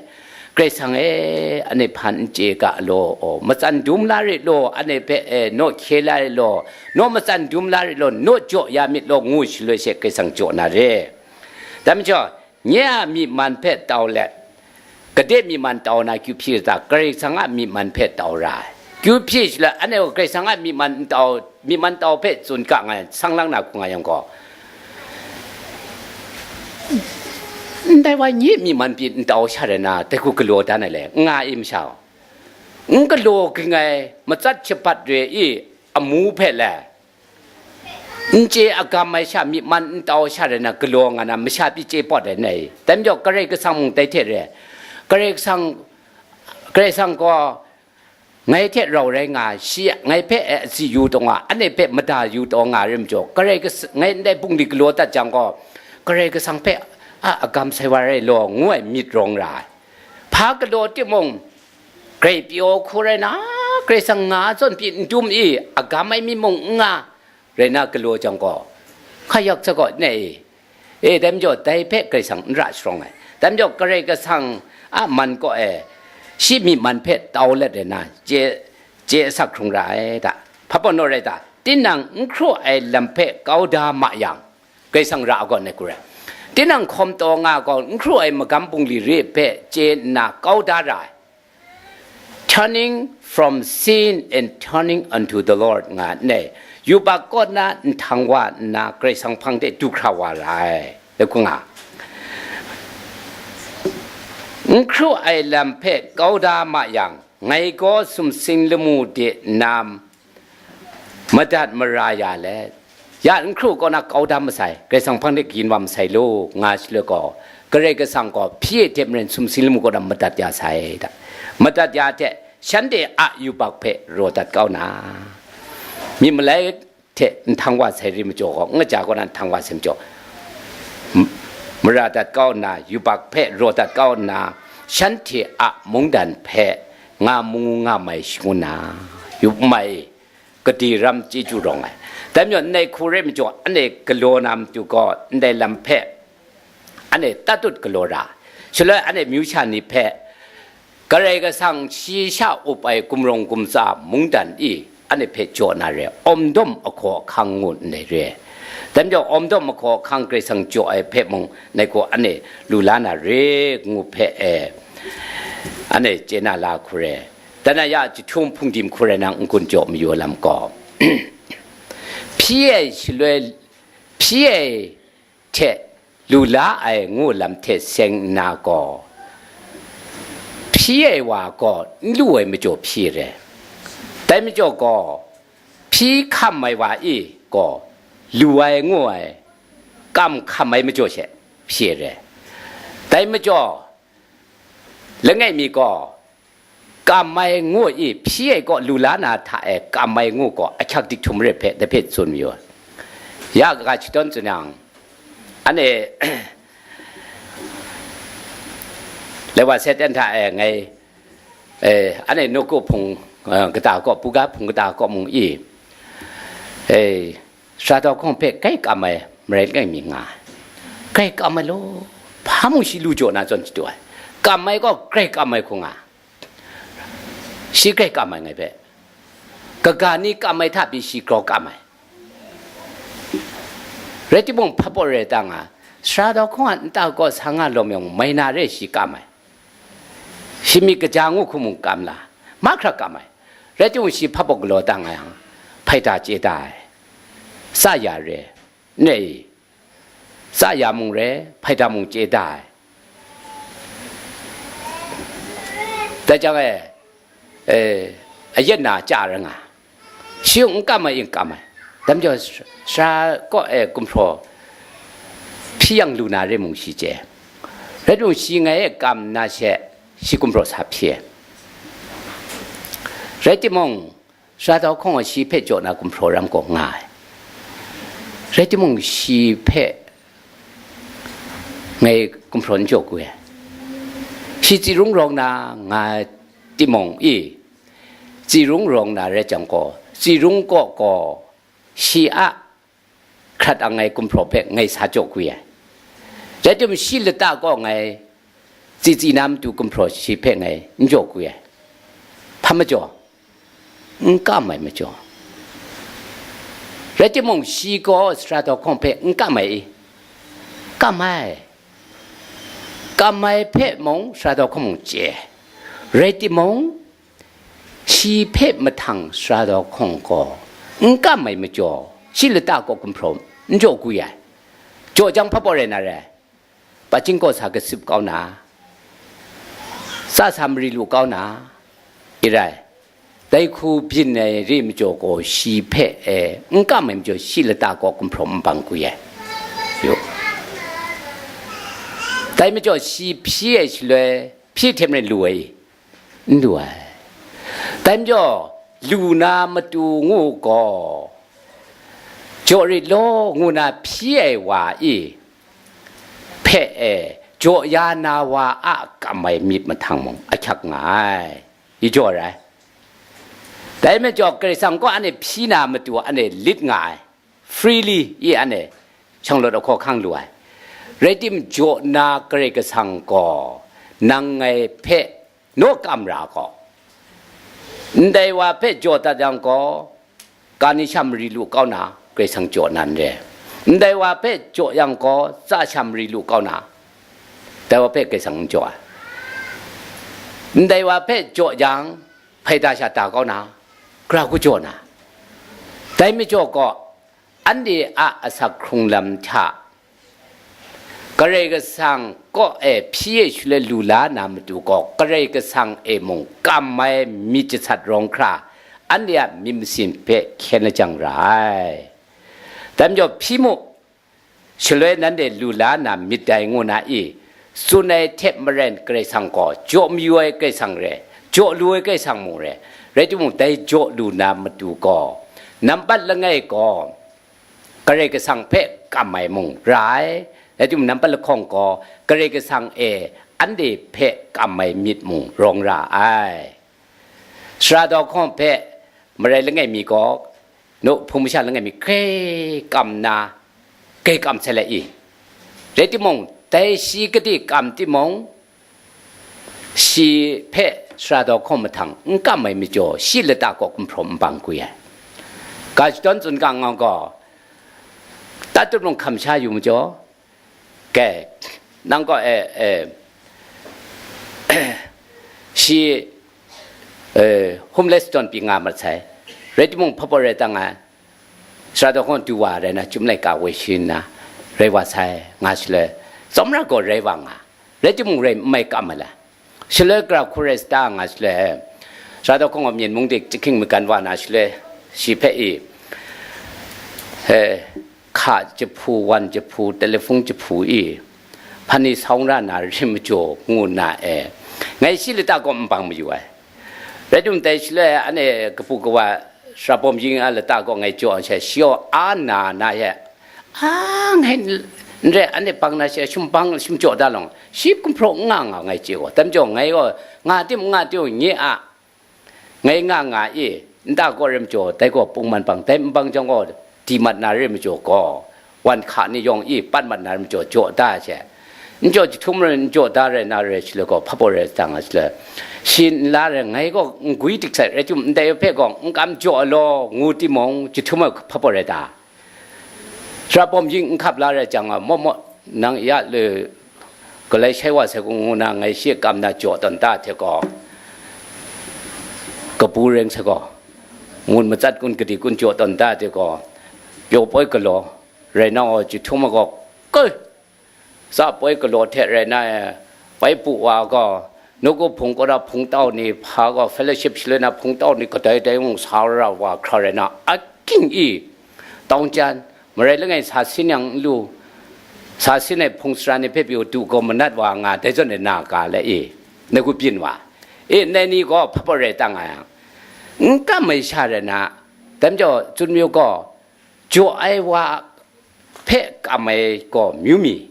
Karai Kasang e, anhte hpan n chye ga law, matsan dum la rit law, anhte hpe e, naw hkye la rit law, naw matsan dum la rit law, naw jaw ya myit law, ngu shaloi she Karai Kasang jaw na re. Dai majaw, nye a myi man hpe tau let, gade myi man tau na kyu hpyi ra ta? Karai Kasang a myi man hpe tau ra ai. Kyu hpyi shaloi, anhte gaw Karai Kasang a myi man n tau, myi man tau hpe tsun ga nga, sang lang na hku nga yang gaw, ndai wa nye myi man pyi n tau sha rai na, dai hku galaw dan ai le, n nga i masha? N galaw ging ai, matsat shabat re i, amu hpe le, n chye agam ai sha, myi man n tau sha rai na, galaw nga na, masha pyi chye pawt ai nai? Dai majaw, Karai Kasang mung dai hte re, Karai Kasang, Karai Kasang gaw ngai hte rau rai nga, shi ngai hpe e atsi yu taw nga, anhte hpe mada yu taw nga rai majaw, Karai Kas-, ngai ndai bungli galaw dat jang gaw, Karai Kasang hpe a agam sai wa rai law, ngu ai myit rawng ra ai. Hpa galaw timung, grai pyaw hku rai na, Karai Kasang nga zawn pyi n dum i, agam ai mi mung n nga rai na galaw jang gaw, hka yak sa gaw, ne e, e, dai majaw, dai hpe Karai Kasang n ra sharawng ai. Dai majaw, Karai Kasang a man kaw e, Shi myi man hpe tau let ai na, chye, chye asak hkrung ra ai ta. Hpa pawt naw rai ta? Tinang n hkraw ai lam hpe kau da ma yang, Karai Kasang ra agawn ai hku rai. Tinang hkawm taw nga gaw, n hkraw ai magam bungli re hpe chye nna kau da ra ai. Turning from sin and turning unto the Lord nga ai, yubak kaw na nhtang wa nna Karai Kasang hpang de du hkra wa ra ai. Dai hku nga. N hkraw ai lam hpe kau da ma yang, ngai gaw sumsing lamu de nam madat mara ya let, ya n hkraw kaw na kau da masai, Karai Kasang hpang de kayin wa masai law, nga shaloi gaw, Karai Kasang gaw hpyi e hte maren sumsing lamu kaw na madat ya sai da. Madat ya hte, shanhte a yubak hpe raw dat kau na, myit malai hte nhtang wa sai re majaw gaw, ngaja kaw na nhtang wa sai majaw, m-, mara dat kau nna, yubak hpe raw dat kau nna, shanhte a mungdan hpe nga mu nga mai shangun na, yup mai, gade ram chyeju rawng ai. Dai majaw, ndai hku rai majaw, anhte galaw na matu gaw, ndai lam hpe anhte tatut galaw ra. Shaloi anhte myu sha ni hpe, Karai Kasang shi sha up ai gumrawng gumtsa mungdan i anhte hpe jaw na re, awmdawm ahkaw ahkang ngu ndai re. Dai majaw, awmdawm ahkaw ahkang Karai Kasang jaw ai hpe mung, ndai hku anhte lu la na re, ngu hpe e, anhte chye na la hku re. Dan na ya jahtum hpungdim hku rai nang n-gun jaw mayu ai lam gaw, hpyi ai shaloi, hpyi ai hte lu la ai ngu lam hte seng nna gaw, hpyi ai wa gaw n lu ai majaw hpyi re. Dai majaw gaw, hpyi hkam ai wa i gaw, lu ai ngu ai, kam hkam ai majaw she hpyi re. Dai majaw, langai mi gaw, kam ai ngu i hpyi ai kaw lu la na hta e kam ai ngu gaw ahkyak dik htum ret hpe dai hpe tsun mayu ai. Ya kaga shadawn tsun yang, anhte, Laiwa Satan hta e ngai, eh, anhte nawku hpung, eh, kata kaw, buga hpung kata kaw mung i, eh, sara daw hkawng hpe grai kam ai marai langai mi nga ai. Grai kam ai law, hpa mung shi lu jaw na zawn shadu ai. Kam ai gaw grai kam ai hku nga. Shi grai kam ai ngai hpe, kaga ni kam ai hta pyi shi grau kam ai. Rai timung, hpa pawt rai ta nga, sara daw hkawng a nta kaw sa nga lawm yawng, mai na re shi kam ai. Shi myit kaja ngu hku mung kam la, mahkra kam ai. Rai timung, shi hpa pawt galaw ta nga yang, hpaida chye da ai. Tsa ya re, ne i, tsa ya mung re, hpaida mung chye da ai. Dai jang e, eh, ayet na chya ra nga, shi n kam ai, n kam ai. Dai majaw, sara kaw e gumhpraw hpyi yang lu na re mung shi chye. Rai timung, shi ngai e kam nna she, shi gumhpraw sa hpyi ai. Rai timung, sara daw hkawng gaw shi hpe jaw na gumhpraw ram gaw nga ai. Rai timung, shi hpe ngai gumhpraw n jaw ku ai. Shi tsi rung rawng na nga timung i, tsi rung rawng na rai jang gaw, tsi rung kaw gaw, shi a hkrat ang ai gumhpraw hpe ngai sa jaw ku ai. Rai timung, shi lata kaw ngai tsi tsi na matu gumhpraw shi hpe ngai n jaw ku ai. Hpa majaw? N kam ai majaw. Rai timung, shi gaw sara daw hkawng hpe n kam ai i? Kam ai. Kam ai hpe mung sara daw hkawng mung chye. Rai timung, shi hpe mahtang sara daw hkawng gaw n kam ai majaw, shi lata kaw gumhpraw n jaw ku ai. Jaw jang, hpa pawt rai na re? Pachin kaw sa kasup kau na, tsa sa mari lu kau na, i rai. Dai hku byin ai re majaw gaw, shi hpe e n kam ai majaw, shi lata kaw gumhpraw n bang ku ai. Yu. Dai majaw, shi hpyi ai shaloi, hpyi hte maren lu ai i? N lu ai. Dai majaw, lu na matu ngu gaw, jaw rit law ngu na hpyi ai wa i hpe e, jaw ya na wa a kam ai myit mahtang mung ahkyak nga ai. I jaw rai. Dai majaw, Karai Kasang gaw anhte hpyi na matu anhte lit nga ai. Freely i anhte shanglawt ahkaw hkang lu ai. Rai tim, jaw na Karai Kasang gaw nang ngai hpe naw kam ra gaw, ndai wa hpe jaw dat yang gaw, ga ni sha mari lu kau na, Karai Kasang jaw nan re. Ndai wa hpe jaw yang gaw, tsa sha mari lu kau na, dai wa hpe Karai Kasang n jaw ai. Ndai wa hpe jaw yang, hpaida sha da kau na, gara ku jaw na. Dai majaw gaw, anhte a asak hkrung lam hta, Karai Kasang kaw e hpyi e shaloi lu la na matu gaw, Karai Kasang e mung kam ai myit jasat rawng hkra, anhte a myit masin hpe hkyen lajang ra ai. Dai majaw, hpyi mu, shaloi nanhte lu la na myit dai ngu na i, tsun ai hte maren Karai Kasang gaw jaw mayu ai Karai Kasang re, jaw lu ai Karai Kasang mung re, rai timung, dai jaw lu na matu gaw, nampat langai gaw, Karai Kasang hpe kam ai mung ra ai, rai timung, nampat lahkawng gaw, Karai Kasang e anhte hpe kam ai myit mung rawng ra ai. Sara daw hkawng hpe marai langai mi gaw, nu hpung masha langai mi grai kam nna, grai kam sai let i. Rai timung, dai shi gade kam timung, shi hpe sara daw hkawng mahtang n kam ai majaw, shi lata kaw gumhpraw nbang gwi ai. Ga shadawn tsun ga ngau gaw, Tatut mung hkam sha yu majaw, ke, nang gaw, e, e, shi, e, homeless tawn pyi nga mat sai. Rai timung, hpabaw rai tang ai, sara daw hkawng du wa rai na, chyum laika woi shi nna, rai wa sai, nga shaloi, tsawmra gaw rai wa nga, rai timung, rai n mai kam ai la. Shaloi gara hku rai sa ta nga shaloi, sara daw hkawng gaw myen mung de jahking magan wa na shaloi, shi hpe i, e, hka jahpu, wan jahpu, telefon jahpu i, hpan ni sawng ra na rim majaw ngu na e, ngai shi lata gaw nbang mayu ai. Rai timung, dai shaloi anhte kabu kawa sara bawm yin a lata gaw ngai jaw ai she, shi gaw a na na ye, a, ngai n rai, anhte bang na she, shum bang, shum jaw da long, shi gumhpraw n nga nga ngai chye gaw, dai majaw ngai gaw nga tim n nga tim nye a, ngai nga nga i, nta kaw rai majaw, dai gaw pungman bang, dai n bang jang gaw, di mat na re majaw gaw, wan hka ni yawng i, pat mat na re majaw, jaw da ai she. N jaw jahtum rai, n jaw da rai na rai shaloi gaw, hpabaw rai sa nga shaloi, shi n la rai, ngai gaw n gwi dik sai, rai timung, ndai hpe gaw n kam jaw ai law, ngu timung, jahtum ai hpabaw rai ta? Sara bawm yin n hkap la rai jang a, maw maw, nang ya le, galai shai wa sai kun ngu na, ngai shi kam na jaw tawn ta hte gaw, kabu reng sai gaw, ngun matsat kun, gadi kun jaw tawn ta hte gaw, pyaw poi galaw, rai na gaw, jahtum ai gaw, kai, tsa poi galaw hte rai na e, bai bu wa gaw, nawku hpung kaw na hpung tau ni hpa gaw, fellowship shaloi na hpung tau ni kadai dai mung sa ra wa hkra rai na, aking i, tawng jan, marai langai sa sin yang n lu, sa sin ai hpung sara ni hpe pyi u du gaw manat wa nga, dai zawn e na ga le i, nawku byin wa, e, ndai ni gaw hpabaw rai tang nga yang, n kam ai sha rai na, dai majaw, tsun mayu gaw, jaw ai wa hpe kam ai gaw myu mi,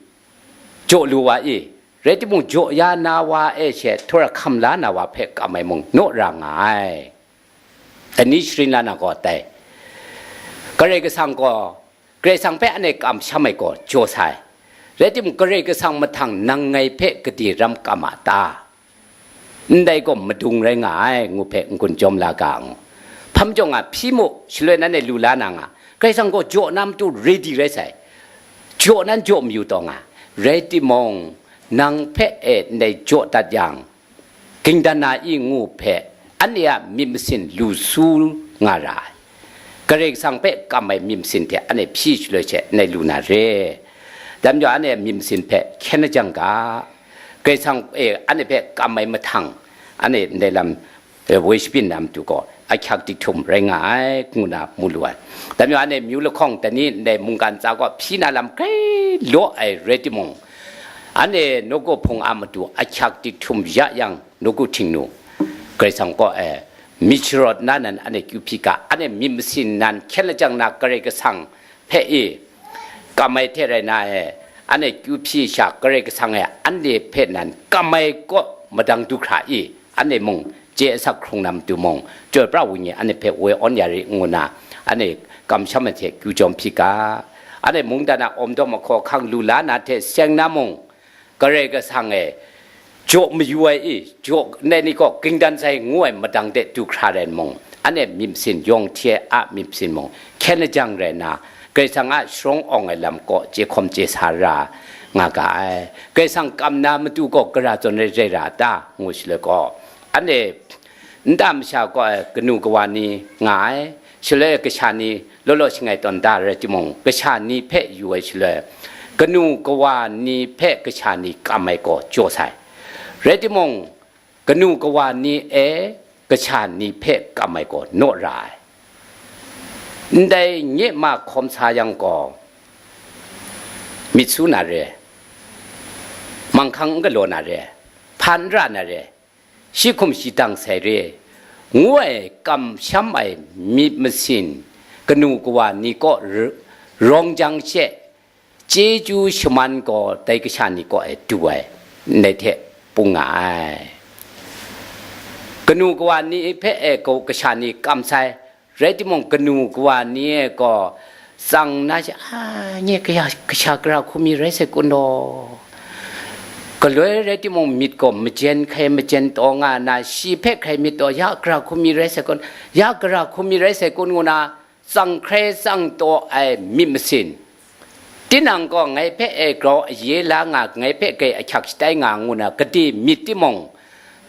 jaw lu wa i, rai timung, jaw ya na wa e she, htawra hkam la na wa hpe kam ai mung naw ra nga ai. Dai ni sharin la na gaw tai. Karai Kasang gaw, Karai Kasang hpe anhte kamsham ai gaw jaw sai. Rai timung, Karai Kasang mahtang nang ngai hpe gade ram kam a ta? Ndai gaw madung rai nga ai, ngu hpe n-gun jawm la ga ngu. Hpa majaw nga, hpyi mu, shaloi nanhte lu la na nga, Karai Kasang gaw jaw na matu ready rai sai. Jaw nan jaw mayu taw nga, rai timung, nang hpe e ndai jaw dat yang, ging dan na i, ngu hpe, anhte a myit masin lu su nga ra ai. Karai Kasang hpe kam ai myit masin hte anhte hpyi shaloi she, ndai lu na re. Dai majaw, anhte a myit masin hpe hkyen lajang ga, Karai Kasang e anhte hpe kam ai mahtang, anhte ndai lam, e, woi shabyin na matu gaw, ahkyak dihtum rai nga ai, ngu na mu lu ai. Dai majaw, anhte myu lahkawng dai ni ndai mungkan tsa gaw hpyi na lam grai law ai rai timung, anhte nawku hpung a matu ahkyak dihtum ya yang, nawku htingnu, Karai Kasang kaw e myit sharawt na nan anhte kyu hpyi ga, anhte myit masin nan hkyen lajang na Karai Kasang hpe i, kam ai hte rai na e, anhte kyu hpyi sha, Karai Kasang e anhte hpe nan kam ai kaw madang du hkra i, anhte mung chye asak hkrung na matu mung, chyoi pra wenyi anhte hpe woi awn ya ri ngu na, anhte kamsham ai hte kyu jawm hpyi ga, anhte mungdan a awmdawm ahkaw ahkang lu la na hte seng na mung, Karai Kasang e jaw mayu ai i, jaw ndai ni gaw ging dan sai ngu ai madang de du hkra rai mung, anhte myit masin yawng hti ai a myit masin mung hkyen lajang rai nna, Karai Kasang a sharawng awng ai lam kaw chye hkawm chye sa ra nga ga ai. Karai Kasang kam na matu gaw gara zawn rai rai ra ta ngu shaloi gaw, anhte nta masha gaw ai kanu kawa ni nga ai, shaloi kasha ni law law shangai tawn da rai timung, kasha ni hpe yu ai shaloi, kanu kawa ni hpe kasha ni kam ai gaw jaw sai. Rai timung, kanu kawa ni e kasha ni hpe kam ai gaw naw ra ai. Ndai nye ma hkawm sa yang gaw, myit su na re, manghkang n galaw na re, hpa n ra na re, shi hkum shi dang sai re, ngu ai kamsham ai myit masin kanu kawa ni kaw r-, rawng jang she, chyeju shaman gaw dai kasha ni kaw e du ai, ndai hte pung nga ai. Kanu kawa ni hpe e gaw kasha ni kam sai, rai timung, kanu kawa ni e gaw tsang na she, a, nye kaya kasha gara hku mi rai sai kun daw. Galoi rai timung, myit gaw majen hkrai majen taw nga na, shi hpe hkrai myit taw, ya gara hku mi rai sai kun, ya gara hku mi rai sai kun ngu na, tsang hkrai tsang taw ai myit masin. Tinang gaw ngai hpe e grau aye la nga, ngai hpe grai ahkyak shatai nga ngu na, gade myit timung,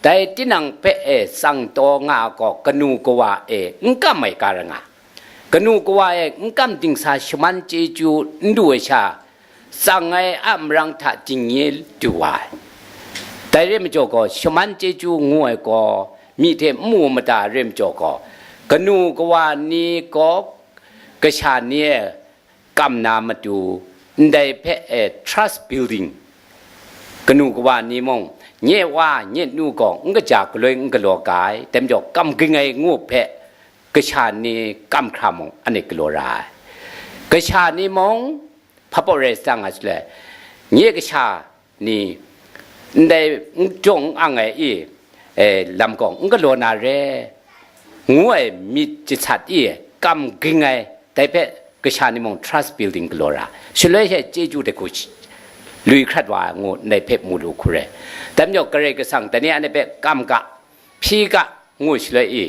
dai tinang hpe e tsang taw nga gaw, kanu kawa e n kam ai ga ra nga. Kanu kawa e n kam dingsa shaman chyeju n du ai sha, tsang ai a marang hta dingnye du wa ai. Dai re majaw gaw, shaman chyeju ngu ai gaw, myi hte n mu mada ai re majaw gaw, kanu kawa ni gaw kasha ni e kam na matu, ndai hpe e trust building, kanu kawa ni mung, nye wa nye nu gaw n kaja galoi n galaw ga ai, dai majaw kam ging ai ngu hpe, kasha ni kam hkra mung, anhte galaw ra ai. Kasha ni mung, hpa pawt rai sa nga shaloi, nye kasha ni ndai n jawng n ang ai i, e, lam gaw n galaw na re, ngu ai myit jasat i, kam ging ai, dai hpe kasha ni mung trust building galaw ra, shaloi she chyeju de hku shi-, lui hkrat wa ai ngu ndai hpe mu lu hku re. Dai majaw Karai Kasang dai ni anhte hpe kam ga, hpyi ga, ngu shaloi i,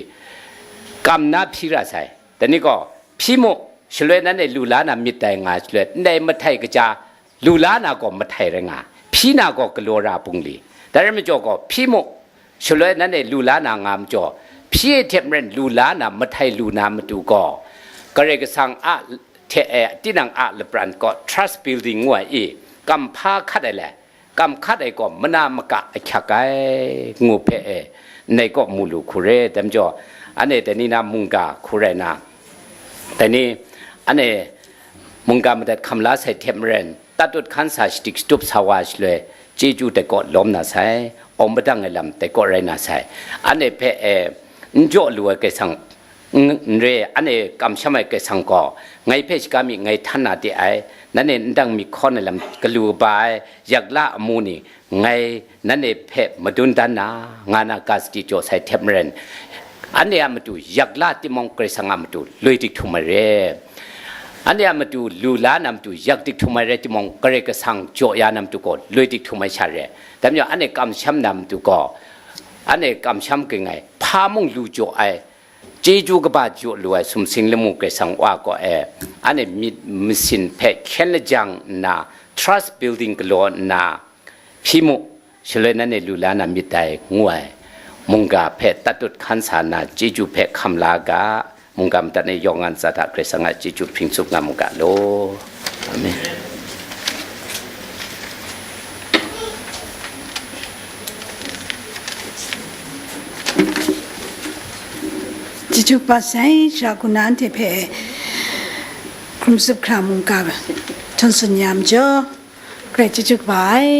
kam na hpyi ra sai. Dai ni gaw, hpyi mu, shaloi nanhte lu la na myit dai nga shaloi, ndai mahtai kaja, lu la na gaw mahtai rai nga, hpyi na gaw galaw ra bungli. Dai rai majaw gaw, hpyi mu, shaloi nanhte lu la na nga majaw, hpyi ai hte maren lu la na, mahtai lu na matu gaw, Karai Kasang a hte e tinang a lapran gaw trust building ngu ai i, kam hpa hkat ai le, kam hkat ai gaw mana maka ahkyak ai, ngu hpe e, ndai kaw mu lu hku re. Dai majaw, anhte dai ni na mungga hku rai na, dai ni, anhte mungga madat hkam la sai hte maren, tatut hkan sa shadik shatup sa wa shaloi, chyeju dai kaw lawm na sai, awng padang ai lam dai kaw rai na sai. Anhte hpe e, n jaw lu ai Karai Kasang, n, n re, anhte kamsham ai Karai Kasang gaw, ngai hpe shaga mi ngai htan na de ai, nanhte ndang mi hkawn ai lam galu kaba ai, yak la amu ni, ngai nanhte hpe madun dan na, nga na ga sadi jaw sai hte maren, anhte a matu yak la timung, Karai Kasang a matu loi dik htum ai re. Anhte a matu lu la na matu yak dik htum ai rai timung, Karai Kasang jaw ya na matu gaw loi dik htum ai sha re. Dai majaw, anhte kamsham na matu gaw, anhte kamsham ging ai, hpa mung lu jaw ai, chyeju kaba jaw lu ai sumsing lamu Karai Kasang Wa kaw e, anhte myit masin hpe hkyen lajang nna, trust building galaw nna, hpyi mu, shaloi nanhte lu la na myit dai, ngu ai mungga hpe tatut hkan sa nna, chyeju hpe hkam la ga, mungga madat ni yawng an tsa hta Karai Kasang a chyeju hpring tsup nga mu ga law. Amen. Chyeju kaba sai, sha kuna anhte hpe hkrum tsup hkra mungga htawn tsun ya majaw, Karai chyeju kaba ai.